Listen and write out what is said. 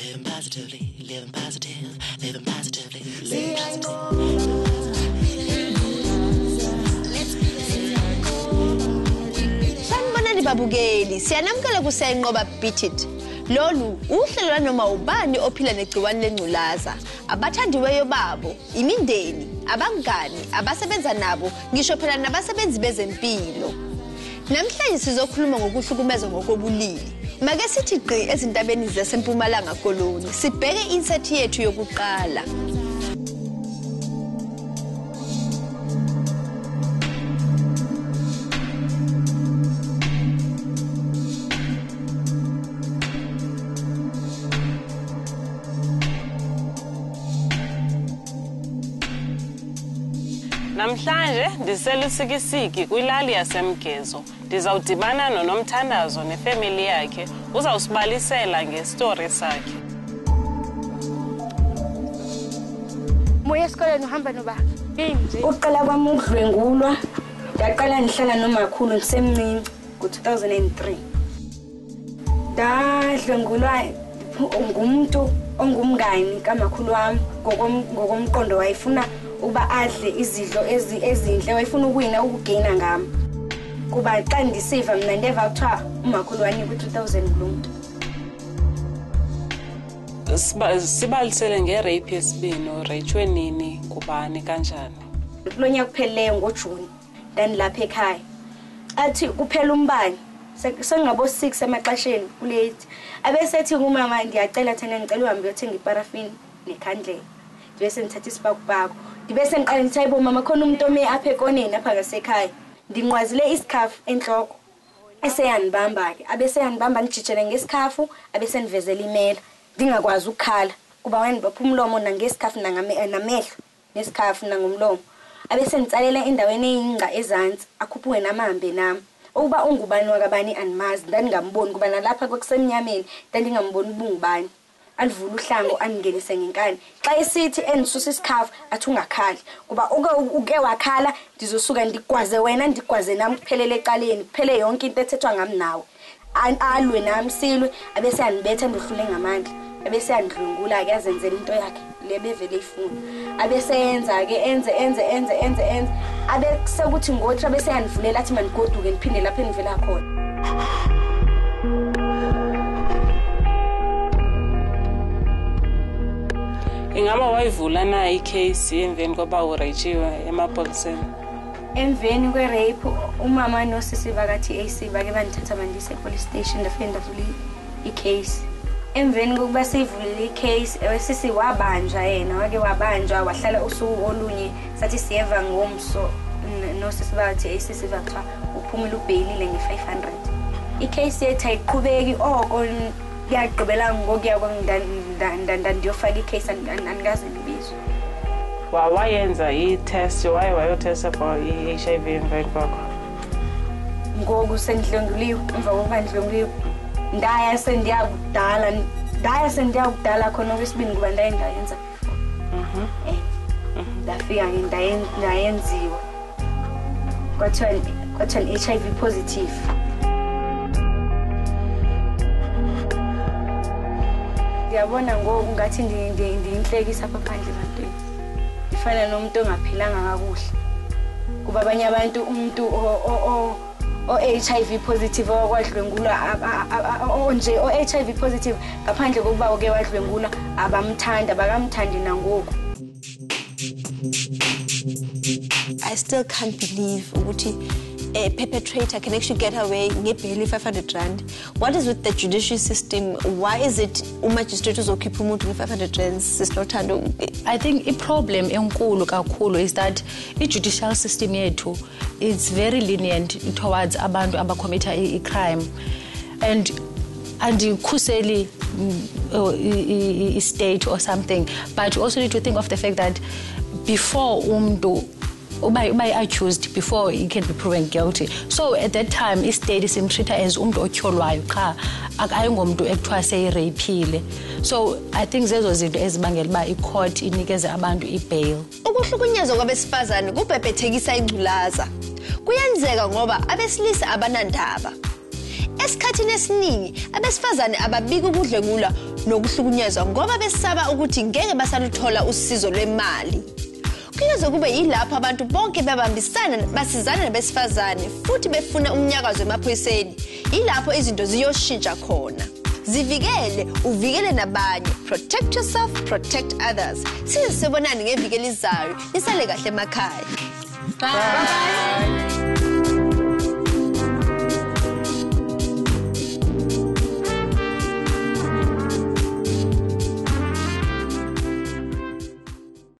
Living positively, living positive, living positively, living positive. Sanibonani babukeli, siyanamukela kuSiyayinqoba Beat It. Lolu uhlelo lwanoma ubani ophila negciwane lengculaza, abathandiweyo babo, imindeni, abangani, abasebenza nabo, ngisho phela nabasebenzi bezempilo. Namhlanje sizokhuluma ngokuhlukumezwa ngokobulili. Make sithi gqi ezintabeni zaseMpumalanga Koloni, sibheke insethi yethu yokuqala. Namhlanje ndiseLusikisiki kwilali yaseMgezo. Ndizawudibana noNomthandazo nefemeli yakhe. Uzawusibalisela ngestori sakhe. Moya esikoleni uhamba noba inje. Ukuqala kwami ukudlwengulwa, ndaqala ndihlala nomakhulu ndisemncinci ngo-2003. Ndadlwengulwa ngumuntu ongumngani kamakhulu wami ngokomqondo, wayefuna ukuba adle izidlo ezinhle, wayefuna ukuwina ukugeyina ngami. Kuba xa ndisiva mna ndeva kuthiwa umakhulu wanikwa i-3000 kulo mntu. Sibalisele nge-rape yesibini, ureyitshwe nini, ngubani, kanjani? Kulo nyaka uphelileyo ngoJuni ndandilapha ekhaya. Athi kuphela umbane, sengingabo-6 emaxesheni kulate. Abesethi kumama ndiyacela thina ngicela uhambe uyothenga iparafini nekhandlela. Ndibe sendithatha isipakupaku. Ndibe sendiqale ndithi hayibo mama khona umuntu ome apha ekoneni apha ngasekhaya. Ndinqwazile isikhafu enhloko. Eseyandibamba ke, abeseyandibamba ndijijele ngesikhafu, abesendivezela imela. Ndingakwazi ukukhala kuba wayendibopha umlomo nangesikhafu namehlo nesikhafu nangomlomo. Abesenditsalela endaweni eyingca ezantsi, akhuphuke nami ahambe nami. Ukuba ungubani wakabani andimazi, ndandingamboni kuba nalapha kwakusemnyameni ndandingamboni uba ungubani. Alivule uhlango andingenise ngenkani. Xa esithi endisusa isikhafu athi ungakhali, kuba uke wakhala ndizosuka ndigwaze wena ndigwaze nami kuphelele ecaleni, kuphele yonke into ethethwa ngami nawe. Alwe nami silwe, abese andibetha ndihlule ngamandla. Abese andidlwengula ke azenzela into yakhe le bevele ifuna. Abese yenza ke enze enze enze enze enze. Abe sekuthi ngothi abese yandivulela athi mandigoduke ndiphinde lapha endivela khona. Ingaba wayivula na i-case emveni koba ureyitshiwe emapoliseni? Emveni kwe-rape umama nosisi baka-TAC bake bandithatha bandise e-police station, ndafike ndavula i-case. Emveni kokuba siyivulile i-case, sisi wabanjwa yena, wake wabanjwa wahlala usuku olunye, sathi siyeva ngomso nosisi baka-TAC siva kuthiwa uphumile ubheyilile nge-500. I-case yethu ayiqhubeki oko kuyagqibela ngokuya ndiyofaka i-case andikaze ndibizwe. Wayenza i-test, waye wayotesta for i-HIV emveni kwakho? Ngoku sendidlwenguliwe, emva kokuba ndidlwenguliwe ndaya sendiyakudala khona okwesibini kuba ndaye ndayenza. Ndafika ke ndayenziwa. Kwathiwa ni-HIV positive. Ndiyabona ngoku ngathi ndiyintlekisa apha phandle ebantwini. Ndifana nomuntu ongaphilanga kakuhle. Kuba abanye abantu umuntu o-HIV positive okwadlwengulwa nje o-HIV positive ngaphandle kokuba uke wadlwengulwa abamthanda, abakamthandi nangoku. I still can't believe ukuthi a perpetrator can actually get away ngebheli 500 rand. What is with the judiciary system? Why is it umagistrate uzokhipha umuntu nge-500 rand, Sis Nothando? I think i-problem enkulu kakhulu is that i-judicial system yethu is very lenient towards abantu abacommitha i-crime. And andikhuseli i-state or something, but you also need to think of the fact that before umntu uba accused, before he can be proven guilty. So at that time, i-state isimtreat as umntu otyholwayo qha, ayingomntu ekuthiwa seyireyphile. So I think zezo zinto ezibangela uba i-court inikeze abantu i-bail. Ukuhlukunyezwa kwabesifazane kubhebhethekisa ingculaza. Kuyenzeka ngoba abesilisa abanandaba. Esikhathini esiningi abesifazane ababiki ukudlwengulwa nokuhlukunyezwa ngoba besaba ukuthi ngeke basaluthola usizo lwemali. Kuyoze kube yilapho abantu bonke bebambisana basizana nabesifazane futhi befuna umnyakazo emaphoyiseni. Yilapho izinto ziyoshintsha khona. Zivikele, uvikele nabanye. Protect yourself, protect others. Size sibonane ngeviki elizayo. Nisale kahle emakhaya. Bye.